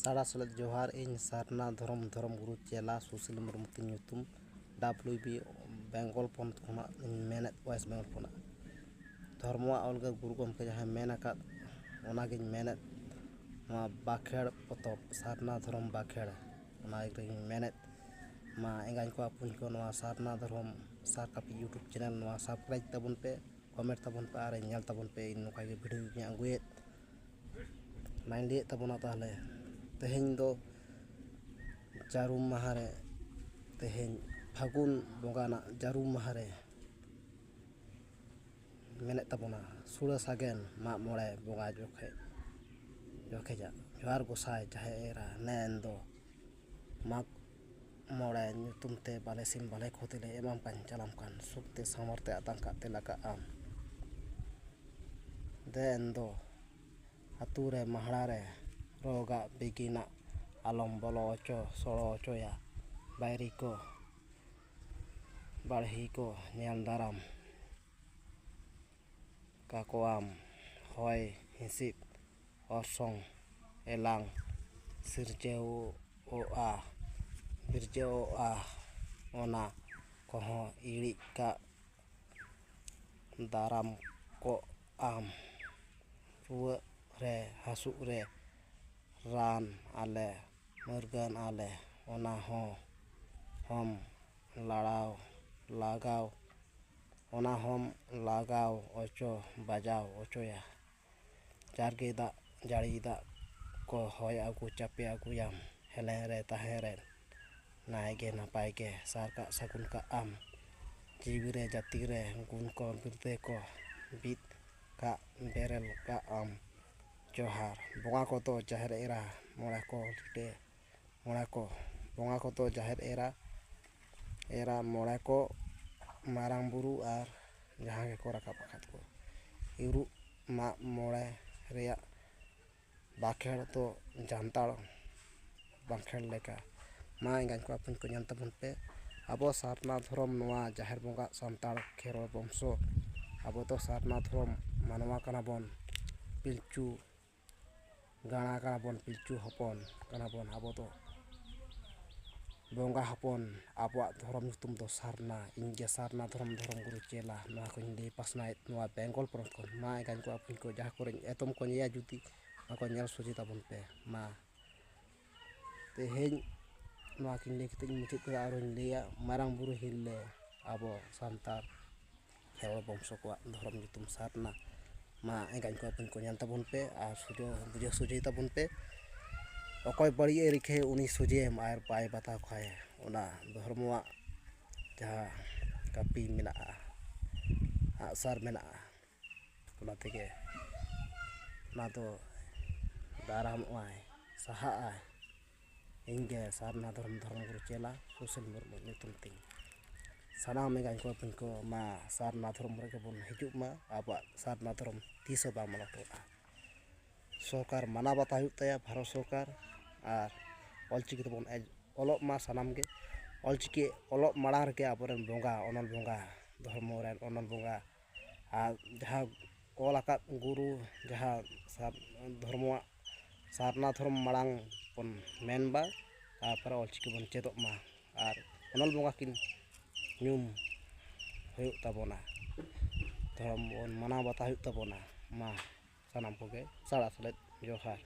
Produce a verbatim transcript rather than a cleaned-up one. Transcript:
ᱥᱟᱲᱟ ᱥᱮᱞᱮᱫ ᱡᱚᱦᱟᱨ᱾ ᱤᱧ ᱥᱟᱨᱱᱟ ᱫᱷᱚᱨᱚᱢ, ᱫᱷᱚᱨᱚᱢ ᱜᱩᱨᱩ ᱪᱮᱞᱟ ᱥᱩᱥᱤᱞ ᱢᱩᱨᱢᱩ ᱛᱤᱧ ᱧᱩᱛᱩᱢ᱾ ᱰᱟᱵᱞᱤᱭᱩ ᱵᱤ ᱵᱮᱝᱜᱚᱞ ᱯᱚᱱᱚᱛ ᱠᱷᱚᱱᱟᱜ ᱤᱧ ᱢᱮᱱᱮᱫ, ᱳᱭᱮᱥᱴ ᱵᱮᱝᱜᱚᱞ ᱠᱷᱚᱱᱟᱜ᱾ ᱫᱷᱚᱨᱢᱚᱣᱟᱜ ᱚᱞᱜᱮ ᱜᱩᱨᱩ ᱜᱚᱢᱠᱮ ᱡᱟᱦᱟᱸᱭ ᱢᱮᱱ ᱟᱠᱟᱫ, ᱚᱱᱟᱜᱤᱧ ᱢᱮᱱᱮᱫ᱾ ᱱᱚᱣᱟ ᱵᱟᱠᱷᱮᱲ ᱯᱚᱛᱚᱵ, ᱥᱟᱨᱱᱟ ᱫᱷᱚᱨᱚᱢ ᱵᱟᱠᱷᱮᱲ, ᱚᱱᱟ ᱜᱮᱧ ᱢᱮᱱᱮᱫ᱾ ᱢᱟ ᱮᱸᱜᱟᱧ ᱠᱚ ᱟᱹᱯᱩᱧ ᱠᱚ, ᱱᱚᱣᱟ ᱥᱟᱨᱱᱟ ᱫᱷᱚᱨᱚᱢ ᱥᱟᱨ ᱠᱟᱹᱯᱤ YouTube ᱪᱮᱱᱮᱞ ᱱᱚᱣᱟ ᱥᱟᱵᱥᱠᱨᱟᱭᱤᱵᱽ ᱛᱟᱵᱚᱱ ᱯᱮ, ᱠᱚᱢᱮᱱᱴ ᱛᱟᱵᱚᱱ ᱯᱮ ᱟᱨ ᱧᱮᱞ ᱛᱟᱵᱚᱱ ᱯᱮ᱾ ᱤᱧ ᱱᱚᱝᱠᱟ ᱜᱮ ᱵᱷᱤᱰᱤᱭᱳ ᱜᱤᱧ ᱟᱹᱜᱩᱭᱮᱫ᱾ ᱢᱟᱧ ᱞᱟᱹᱭᱮᱫ ᱛᱟᱵᱚᱱᱟ ᱛᱟᱦᱚᱞᱮ, ᱛᱮᱦᱮᱧ ᱫᱚ ᱡᱟᱹᱨᱩᱢ ᱢᱟᱦᱟ ᱨᱮ, ᱛᱮᱦᱮᱧ ᱯᱷᱟᱹᱜᱩᱱ ᱵᱚᱸᱜᱟ ᱨᱮᱱᱟᱜ ᱡᱟᱹᱨᱩᱢ ᱢᱟᱦᱟ ᱨᱮ ᱢᱮᱱᱮᱫ ᱛᱟᱵᱚᱱᱟ ᱥᱩᱲᱟᱹ ᱥᱟᱜᱮᱱ ᱢᱟᱜ ᱢᱚᱬᱮ ᱵᱚᱸᱜᱟ ᱡᱚᱠᱷᱮᱡ, ᱡᱚᱠᱷᱮᱡᱟᱜ ᱡᱚᱦᱟᱨ ᱜᱚᱸᱥᱟᱭ ᱡᱟᱦᱮᱨ ᱮᱨᱟ, ᱱᱮ ᱮᱱ ᱫᱚ ᱢᱟᱜᱽ ᱢᱚᱬᱮ ᱧᱩᱛᱩᱢ ᱛᱮ ᱵᱟᱞᱮ ᱥᱤᱢ ᱵᱟᱞᱮ ᱠᱷᱚᱛᱤ ᱞᱮ ᱮᱢᱟᱢ ᱠᱟᱱ ᱪᱟᱞᱟᱢ ᱠᱟᱱ, ᱥᱩᱠ ᱛᱮ ᱥᱟᱶᱟᱨ ᱛᱮ ᱟᱛᱟᱝ ᱠᱟᱜ ᱛᱮᱞᱟ ᱠᱟᱜ ᱟᱢ᱾ ᱫᱮ ᱮᱱ ᱫᱚ ᱟᱹᱛᱩ ᱨᱮ ᱢᱟᱦᱲᱟ ᱨᱮ ᱨᱳᱜᱟᱜ ᱵᱤᱜᱤᱱᱟᱜ ᱟᱞᱚᱢ ᱵᱚᱞᱚ ᱚᱪᱚ ᱥᱚᱲᱚ ᱚᱪᱚᱭᱟ᱾ ᱵᱟᱭᱨᱤ ᱠᱚ ᱵᱟᱹᱲᱦᱤ ᱠᱚ ᱧᱮᱞ ᱫᱟᱨᱟᱢ ᱠᱟᱠᱚᱣᱟᱢ᱾ ᱦᱚᱭ ᱦᱤᱸᱥᱤᱫ ᱚᱨᱥᱚᱝ ᱮᱞᱟᱝ ᱥᱤᱨᱡᱟᱹᱣᱚᱜᱼᱟ, ᱵᱤᱨᱡᱟᱹᱣᱚᱜᱼᱟ, ᱚᱱᱟ ᱠᱚᱦᱚᱸ ᱤᱲᱤᱡ ᱠᱟᱜ ᱫᱟᱨᱟᱢ ᱠᱚᱜ ᱟᱢ᱾ ᱨᱩᱣᱟᱹᱜ ᱨᱮ ᱦᱟᱹᱥᱩᱜ ᱨᱮ ᱨᱟᱱ ᱟᱞᱮ, ᱢᱩᱨᱜᱟᱹᱱ ᱟᱞᱮ, ᱚᱱᱟ ᱦᱚᱸ ᱦᱚᱢ ᱞᱟᱲᱟᱣ ᱞᱟᱜᱟᱣ, ᱚᱱᱟ ᱦᱚᱢ ᱞᱟᱜᱟᱣ ᱚᱪᱚ ᱵᱟᱡᱟᱣ ᱚᱪᱚᱭᱟ᱾ ᱡᱟᱨᱜᱮ ᱫᱟᱜ ᱡᱟᱹᱲᱤ ᱫᱟᱜ ᱠᱚ ᱦᱚᱭ ᱟᱹᱜᱩ ᱪᱟᱯᱮ ᱟᱹᱜᱩᱭᱟᱢ᱾ ᱦᱮᱞᱮᱝ ᱨᱮ ᱛᱟᱦᱮᱸ ᱨᱮ ᱱᱟᱭ ᱜᱮ ᱱᱟᱯᱟᱭ ᱜᱮ ᱥᱟᱨ ᱠᱟᱜ ᱥᱟᱹᱜᱩᱱ ᱠᱟᱜ ᱟᱢ᱾ ᱡᱤᱣᱤ ᱨᱮ ᱡᱟᱹᱛᱤ ᱨᱮ ᱜᱩᱱ ᱠᱚ ᱵᱤᱨᱫᱟᱹ ᱠᱚ ᱵᱤᱫ ᱠᱟᱜ ᱵᱮᱨᱮᱞ ᱠᱟᱜ ᱟᱢ᱾ ᱡᱚᱦᱟᱨ᱾ ᱵᱚᱸᱜᱟ ᱠᱚᱫᱚ ᱡᱟᱦᱮᱨ ᱮᱨᱟ ᱢᱚᱬᱮ ᱠᱚ ᱞᱤᱴᱟᱹ, ᱢᱚᱬᱮ ᱠᱚ ᱵᱚᱸᱜᱟ ᱠᱚᱫᱚ ᱡᱟᱦᱮᱨ ᱮᱨᱟ, ᱮᱨᱟ ᱢᱚᱬᱮ ᱠᱚ ᱢᱟᱨᱟᱝ ᱵᱩᱨᱩ ᱟᱨ ᱡᱟᱦᱟᱸ ᱜᱮᱠᱚ ᱨᱟᱠᱟᱵ ᱟᱠᱟᱫ ᱠᱚ᱾ ᱤᱨᱩᱜ ᱢᱟᱜ ᱢᱚᱬᱮ ᱨᱮᱭᱟᱜ ᱵᱟᱸᱠᱷᱮᱲ ᱫᱚ ᱡᱟᱱᱛᱟᱲ ᱵᱟᱸᱠᱷᱮᱲ ᱞᱮᱠᱟ᱾ ᱢᱟ ᱮᱸᱜᱟᱧ ᱠᱚ ᱟᱹᱯᱩᱧ ᱠᱚ ᱧᱮᱞ ᱛᱟᱵᱚᱱ ᱯᱮ᱾ ᱟᱵᱚ ᱥᱟᱨᱱᱟ ᱫᱷᱚᱨᱚᱢ ᱱᱚᱣᱟ ᱡᱟᱦᱮᱨ ᱵᱚᱸᱜᱟ ᱥᱟᱱᱛᱟᱲ ᱠᱷᱮᱨᱣᱟᱲ ᱵᱚᱝᱥᱚ, ᱟᱵᱚ ᱫᱚ ᱥᱟᱨᱱᱟ ᱫᱷᱚᱨᱚᱢ ᱢᱟᱱᱣᱟ ᱠᱟᱱᱟ ᱵᱚᱱ᱾ ᱯᱤᱞᱪᱩ ᱜᱟᱬᱟ ᱠᱟᱱᱟ ᱵᱚᱱ, ᱯᱤᱞᱪᱩ ᱦᱚᱯᱚᱱ ᱠᱟᱱᱟ ᱵᱚᱱ ᱟᱵᱚ ᱫᱚ᱾ ᱵᱚᱸᱜᱟ ᱦᱚᱯᱚᱱ, ᱟᱵᱚᱣᱟᱜ ᱫᱷᱚᱨᱚᱢ ᱧᱩᱛᱩᱢ ᱫᱚ ᱥᱟᱨᱱᱟ᱾ ᱤᱧ ᱜᱮ ᱥᱟᱨᱱᱟ ᱫᱷᱚᱨᱚᱢ, ᱫᱷᱚᱨᱚᱢ ᱜᱩᱨᱩ ᱪᱮᱞᱟ, ᱱᱚᱣᱟ ᱠᱚᱧ ᱞᱟᱹᱭ ᱯᱟᱥᱱᱟᱣᱮᱫ ᱱᱚᱣᱟ ᱵᱮᱝᱜᱚᱞ ᱯᱚᱱᱚᱛ ᱠᱷᱚᱱ᱾ ᱢᱟ ᱮᱸᱜᱟᱧ ᱠᱚ ᱟᱹᱯᱩᱧ ᱠᱚ, ᱡᱟᱦᱟᱸ ᱠᱚᱨᱮᱧ ᱮᱛᱚᱢ ᱠᱚ ᱧᱮᱭᱟ ᱡᱩᱫᱤ, ᱚᱱᱟ ᱠᱚ ᱧᱮᱞ ᱥᱚᱡᱷᱮ ᱛᱟᱵᱚᱱ ᱯᱮ᱾ ᱢᱟ ᱛᱮᱦᱮᱧ ᱱᱚᱣᱟ ᱠᱤᱱ ᱞᱟᱹᱭ ᱠᱟᱛᱮ ᱤᱧ ᱢᱩᱪᱟᱹᱫ ᱠᱮᱫᱟ᱾ ᱟᱨᱚᱧ ᱞᱟᱹᱭᱟ, ᱢᱟᱨᱟᱝ ᱵᱩᱨᱩ ᱦᱤᱨᱞᱟᱹ ᱟᱵᱚ ᱥᱟᱱᱛᱟᱲ ᱠᱷᱮᱨᱣᱟᱲ ᱵᱚᱝᱥᱚ ᱠᱚᱣᱟᱜ ᱫᱷᱚᱨᱚᱢ ᱧᱩᱛᱩᱢ ᱥᱟᱨᱱᱟ᱾ ᱢᱟ ᱮᱸᱜᱟᱧ ᱠᱚ ᱟᱹᱯᱩᱧ ᱠᱚ, ᱧᱮᱞ ᱛᱟᱵᱚᱱ ᱯᱮ ᱟᱨ ᱥᱚᱡᱷᱮ, ᱵᱩᱡᱷᱟᱹᱣ ᱥᱚᱡᱷᱮᱭ ᱛᱟᱵᱚᱱ ᱯᱮ᱾ ᱚᱠᱚᱭ ᱵᱟᱹᱲᱤᱡ ᱮ ᱨᱤᱠᱷᱟᱹᱭ, ᱩᱱᱤ ᱥᱚᱡᱷᱮᱭᱮᱢ ᱟᱨ ᱵᱟᱭ ᱵᱟᱛᱟᱣ ᱠᱷᱟᱭ᱾ ᱚᱱᱟ ᱫᱷᱚᱨᱢᱚᱣᱟᱜ ᱡᱟᱦᱟᱸ ᱠᱟᱹᱯᱤ ᱢᱮᱱᱟᱜᱼᱟ, ᱟᱜᱼᱥᱟᱨ ᱢᱮᱱᱟᱜᱼᱟ, ᱚᱱᱟ ᱛᱮᱜᱮ ᱚᱱᱟ ᱫᱚ ᱫᱟᱨᱟᱢᱚᱜᱼᱟᱭ, ᱥᱟᱦᱟᱜᱼᱟᱭ᱾ ᱤᱧ ᱜᱮ ᱥᱟᱨᱱᱟ ᱫᱷᱚᱨᱚᱢ, ᱫᱷᱚᱨᱚᱢ ᱜᱩᱨᱩ ᱪᱮᱞᱟ ᱥᱩᱥᱤᱞ ᱢᱩᱨᱢᱩ ᱧᱩᱛᱩᱢ ᱛᱤᱧ᱾ ᱥᱟᱱᱟᱢ ᱮᱸᱜᱟᱧ ᱠᱚ ᱟᱹᱯᱩᱧ ᱠᱚ, ᱢᱟ ᱥᱟᱨᱱᱟ ᱫᱷᱚᱨᱚᱢ ᱨᱮᱜᱮ ᱵᱚᱱ ᱦᱤᱡᱩᱜ ᱢᱟ᱾ ᱟᱵᱚᱣᱟᱜ ᱥᱟᱨᱱᱟ ᱫᱷᱚᱨᱚᱢ ᱛᱤᱥ ᱦᱚᱸ ᱵᱟᱝ ᱢᱟᱞᱚᱴᱚᱜᱼᱟ᱾ ᱥᱚᱨᱠᱟᱨ ᱢᱟᱱᱟᱣ ᱵᱟᱛᱟᱣ ᱦᱩᱭᱩᱜ ᱛᱟᱭᱟ, ᱵᱷᱟᱨᱚᱛ ᱥᱚᱨᱠᱟᱨ᱾ ᱟᱨ ᱚᱞᱪᱤᱠᱤ ᱛᱮᱵᱚᱱ ᱮᱡ-, ᱚᱞᱚᱜ ᱢᱟ ᱥᱟᱱᱟᱢ ᱜᱮ᱾ ᱚᱞᱪᱤᱠᱤ ᱚᱞᱚᱜ ᱢᱟᱲᱟᱝ ᱨᱮᱜᱮ ᱟᱵᱚᱨᱮᱱ ᱵᱚᱸᱜᱟ, ᱚᱱᱚᱞ ᱵᱚᱸᱜᱟ, ᱫᱷᱚᱨᱢᱚ ᱨᱮᱱ ᱚᱱᱚᱞ ᱵᱚᱸᱜᱟ, ᱟᱨ ᱡᱟᱦᱟᱸ ᱚᱞ ᱟᱠᱟᱫ ᱜᱩᱨᱩ, ᱡᱟᱦᱟᱸ ᱥᱟᱨ-, ᱫᱷᱚᱨᱢᱚᱣᱟᱜ, ᱥᱟᱨᱱᱟ ᱫᱷᱚᱨᱚᱢ ᱢᱟᱲᱟᱝ ᱵᱚᱱ ᱢᱮᱱ ᱢᱟ, ᱛᱟᱨᱯᱚᱨᱮ ᱚᱞᱪᱤᱠᱤ ᱵᱚᱱ ᱪᱮᱫᱚᱜ ᱢᱟ᱾ ᱟᱨ ᱚᱱᱚᱞ ᱵᱚᱸᱜᱟ ᱠᱤᱱ ᱧᱩᱢ ᱦᱩᱭᱩᱜ ᱛᱟᱵᱚᱱᱟ, ᱫᱷᱚᱨᱚᱢ ᱵᱚᱱ ᱢᱟᱱᱟᱣ ᱵᱟᱛᱟᱣ ᱦᱩᱭᱩᱜ ᱛᱟᱵᱚᱱᱟ᱾ ᱢᱟ ᱥᱟᱱᱟᱢ ᱠᱚᱜᱮ ᱥᱟᱲᱟ ᱥᱮᱞᱮᱫ ᱡᱚᱦᱟᱨ᱾